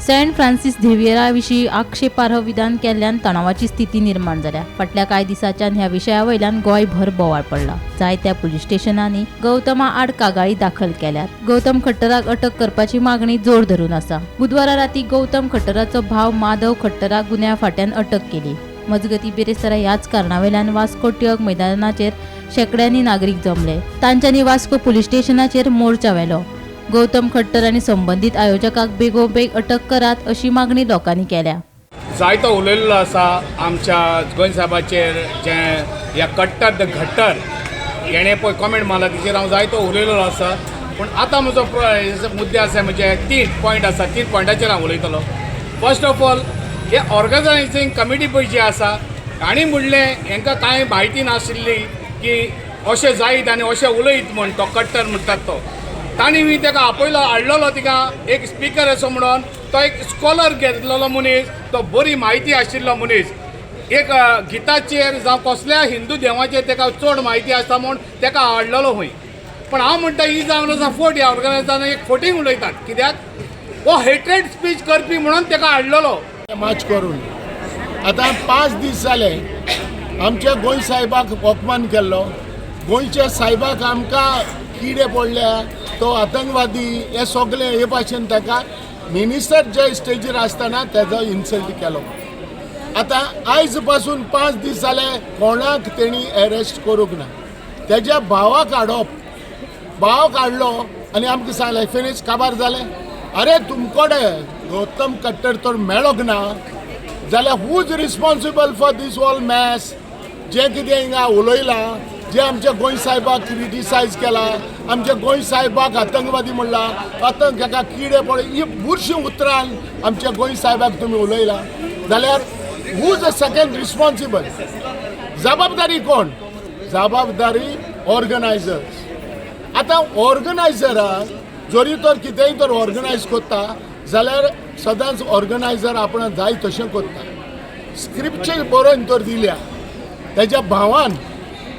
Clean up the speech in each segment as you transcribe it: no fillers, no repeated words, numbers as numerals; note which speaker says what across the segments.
Speaker 1: Saint Francis झेवियरा विशीं आक्षेपार्ह विधान केल्ल्यान तणावाची स्थिती निर्माण जाल्या. फाटल्या कांय दिसांच्यान ह्या विशया वयल्यान गोंयभर बोवाळ पडला. जायत्या पुलीस स्टेशनांनी गौतमा आड कागाळी दाखल केल्यात. गौतम खट्टराक अटक करपाची मागणी जोर धरून आसा. बुधवारा राती गौतम खट्टराचो भाव माधव खट्टराक गुन्यांव फांट्यान अटक केली. मजगती, बिरेस्तारा ह्याच कारणावेल्यान वास्को टिळक मैदानाचेर शेकड्यांनी नागरीक जमले. तांच्यांनी वास्को पुलीस स्टेशनाचेर मोर्चा व्हेलो. गौतम खट्टर आनी संबंदीत आयोजकाक बेगोबेग अटक करात अशी मागणी लोकांनी केल्या.
Speaker 2: जायतो उलयल्लो आसा आमच्या गोंय साहेबाचेर. जें ह्या कट्टर the घट्टर हेणें पळय कॉमेंट मारला, तेचेर हांव जायतो उलयलेलो आसा. पूण आतां म्हजो मुद्दे आसा, म्हणजे तीन पॉयंट आसा. तीन पॉयंटाचेर हांव उलयतलो. फर्स्ट ऑफ ऑल, हे ऑर्गनायझींग कमिटी पळय जी आसा, तांणी म्हणलें हेंकां कांय म्हायती नाशिल्ली की अशें जायत आनी अशें उलयत म्हण तो कट्टर म्हणटात तो. तांणी बी ताका आपयलो, हाडलेलो तिका एक स्पिकर असो म्हणून. तो एक स्कॉलर घेतलेलो मनीस, तो बरी म्हायती आशिल्लो मनीस, एक गिताचेर जावं कसल्या हिंदू देवाचेर ताका चड म्हायती आसा म्हूण ताका हाडलेलो खंय. पण हांव म्हणटा, ही जावन आसा फट. ह्या ऑर्गनायजरान एक फटींग उलयतात, कित्याक हो हेट्रेड स्पीच करपी म्हणून ताका हाडलेलो.
Speaker 3: मार्च करून आतां 5 दीस जाले. आमच्या गोंय साहेबाक अपमान केल्लो. गोंयच्या साहेबाक आमकां किडे पडल्या, तो आतंकवादी, हे सगळे हे भाशेन ताका मिनिस्टर जे स्टेजीर आसतना तेजो इन्सल्ट केलो. आतां आयज पासून 5 दीस जाले, कोणाक तेणी अरेस्ट करूंक ना. तेज्या भावाक हाडप, भाव काडलो आनी आमकां सांगलें, फिनीश, काबार जालें. अरे, तुमकोडे गौतम खट्टर तर मेळोंक ना जाल्यार who is responsible for this all mess? जें कितें हिंगा उलयलां, जे आमच्या गोंय साहेबाक क्रिटिसायज केला, आमच्या गोंय साहेबाक आतंकवादी म्हणला, आतंक हेका किडे पडले, ही बुरशीं उतरां आमच्या गोंय साहेबाक तुमी उलयला जाल्यार who is a second responsible? जबाबदारी कोण? जबाबदारी ऑर्गनायझर्स. आतां ऑर्गनायझराक जरी तर कितेंय तर ऑर्गनायज करता जाल्यार सदांच ऑर्गनायझर आपणाक जाय तशें करता. स्क्रिप्चेर बरोवन तर दिल्या तेज्या भावान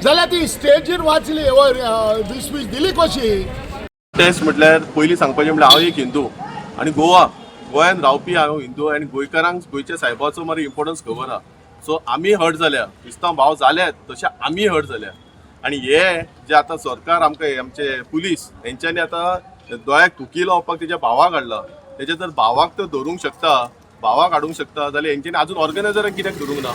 Speaker 3: जाल्यार ती स्टेजीर वाचली, वयर स्पीच दिली कशी?
Speaker 4: टेस्ट म्हटल्यार पयलीं सांगपाचें म्हळ्यार हांव एक हिंदू आनी गोंयान रावपी हांव हिंदू आनी गोंयकारांक गोंयच्या सायबाचो मरे इम्पोर्टन्स खबर आहा. सो आमी हर्ट जाल्या. क्रिस्तांव भाव जाल्यात तशे आमी हर्ट जाल्या. आनी हे जे आतां सरकार आमकां हे आमचे पुलीस हेंच्यांनी आतां दोळ्याक थुकी लावपाक तेच्या भावाक हाडला. तेच्या जर भावाक तर धरूंक शकता, भावाक हाडूंक शकता जाल्यार हेंच्यांनी अजून ऑर्गनायझराक कित्याक धरूंक ना?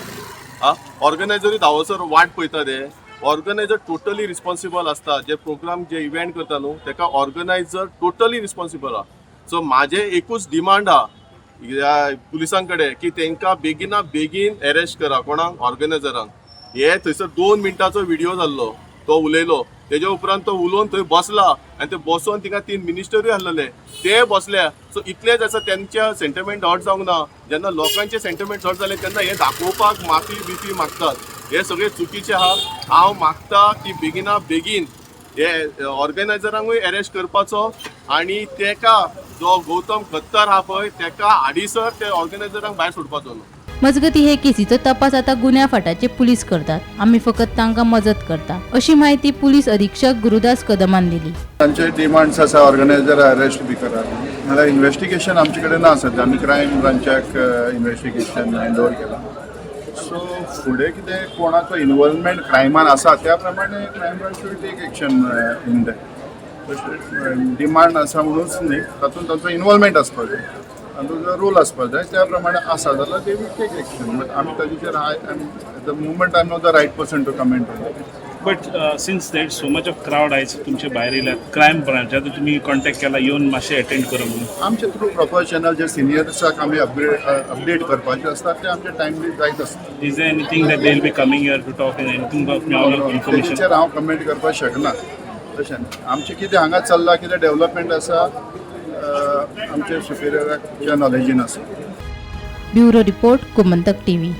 Speaker 4: आ ऑर्गनायझरूय धांवसर वाट पळयता. ते ऑर्गनायझर टोटली रिस्पॉन्सिबल आसता. जे प्रोग्राम, जे इव्हेंट करता न्हू, तेका ऑर्गनायझर टोटली रिस्पॉन्सिबल आहा. सो म्हाजें एकूच डिमांड आहा ह्या पुलिसां कडेन की तांकां बेगिना बेगीन अरेस्ट करा. कोणाक? ऑर्गनायझरांक. हे थंयसर 2 मिनटाचो व्हिडिओ जाल्लो. तो उलयलो, तेज्या उपरांत तो उलोवन थंय बसला आनी ते बसोन थिंगा तीन मिनिस्टरूय आसलेले, ते बसल्या. सो इतलेच आसा, तेंच्या सेंटिमेंट हर्ट जावंक ना. जेन्ना लोकांचे सेंटिमेंट हर्ट जाले तेन्ना हे दाखोवपाक माफी बिफी मागतात. हे सगळे चुकीचे आहा. हांव मागता की बेगिना बेगीन हे ऑर्गनायझरांकूय अरेस्ट करपाचो आनी तेका जो गौतम खत्तर आहा पळय, तेका हाडीसर ते ऑर्गनायझरांक भायर सोडपाचो न्हू.
Speaker 1: मजगती, हे केसीचो तपास आता गुन्यांव फांट्याचे पुलीस करतात. आमी फकत तांकां मजत करता, अशी माहिती पुलीस अधीक्षक गुरुदास कदमान दिली.
Speaker 5: तांचे डिमांड्स आसा, ऑर्गनायझर अरेस्ट बी करात. नाल्यार इन्वेस्टिगेशन आमचे कडेन ना सद्या. आमी क्रायम ब्रांचाक इन्वेस्टिगेशन हँड ओवर केलां. सो फुडें कितें कोणाचो इन्वॉल्वमेंट क्रायमान आसा, त्या प्रमाणे crime branch will take action in that. तशें डिमांड आसा म्हणूच न्ही, तातूंत तांचो इन्वॉल्वमेंट आसपाक जाय आनी ताचो रोल आसपाक जाय. त्या प्रमाणे आसा जाल्यार they will take action, but आमी ताजेचेर I am at the moment I am not the right person to comment on that.
Speaker 6: But since there so much of crowd आयज तुमचे भायर येयल्यात, क्रायम ब्रांचात तुमी कॉन्टॅक्ट केला येवन मातशें अटेंड करा म्हणून?
Speaker 5: आमचे थ्रू प्रॉपर चॅनल, जे सिनियर्साक आमी अपडेट करपाचे आसता, ते आमचे टायमली जायत आसता.
Speaker 6: Is there anything that they will be coming here to talk and तुमकां मेळोन इन्फॉर्मेशन?
Speaker 5: तेचेर हांव कमेंट करपाक शकना. तशें आमचें कितें हांगा चल्लां, कितें डेव्हलपमेंट आसा, आमचे सुपिरियराच्या नॉलेजीन आसा.
Speaker 1: Bureau report, Gomantak TV.